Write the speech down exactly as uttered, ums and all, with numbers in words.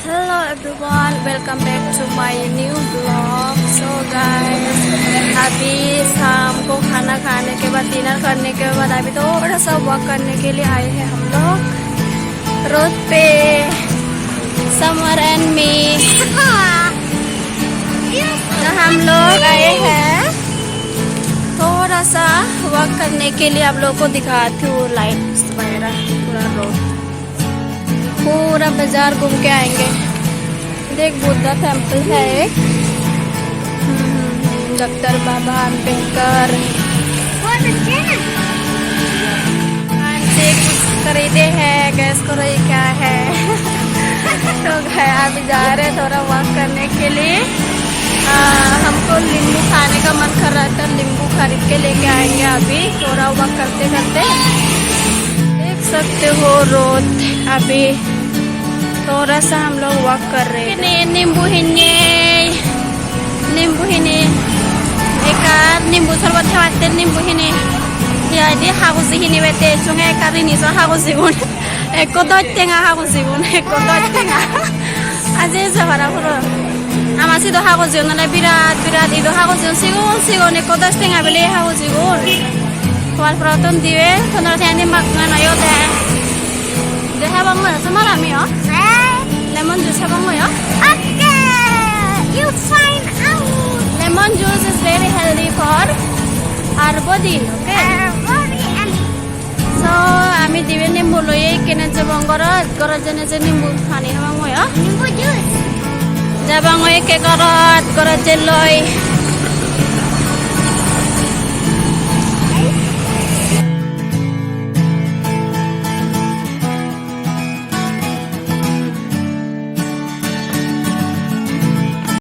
Hello everyone, welcome back to my new vlog. So guys, अभी शाम को खाना खाने के बाद, डिनर करने के बाद अभी थोड़ा सा वॉक करने के लिए आए हैं हम लोग रोड पे, समर एंड मी। तो हम लोग आए हैं थोड़ा सा वॉक करने के लिए। आप लोगों को दिखाती हूँ लाइट्स वगैरह, पूरा रोड, पूरा बाजार घूम के आएंगे। देख, बुद्धा टेम्पल है एक। हम्म, डॉक्टर बाबा अम्बेडकर। दुकान से कुछ खरीदे हैं, गैस करो ये क्या है। तो गए, अभी जा रहे हैं थोड़ा वॉक करने के लिए। आ, हमको नींबू खाने का मन कर रहा था, नींबू खरीद के लेके आएंगे अभी थोड़ा वॉक करते करते। देख सकते हो रोड, अभी थोड़ा सा हम लोग वॉक कर रहे हैं। Ini नींबू हिन्ने, नींबू हिन्ने, एका नींबू शरबत खाते नींबू हिन्ने। Ya, ini haguji hinibatte sunge ekka rini so hagujigun. Ekko dos tenga hagujigun, ekko dos tenga. Aje se para puro. Ama sidu hagujigun ole birat birat, idu hagujigun sigon sigon, ekko dos tenga bile hagujigun. Hobor purattun dibe, tono tendi magna noyo de. De habang hoyo, somar ami o. Lemon juice habang hoyo. Okay, you find out. Lemon juice is very healthy for our body, okay? Our body and So, ami dibe nimbu loye ekkene jebong gorot, gorot jene je nimbu pani habang hoyo. Nimbu juice. Jebong hoye ekke gorot, gorot jeloi.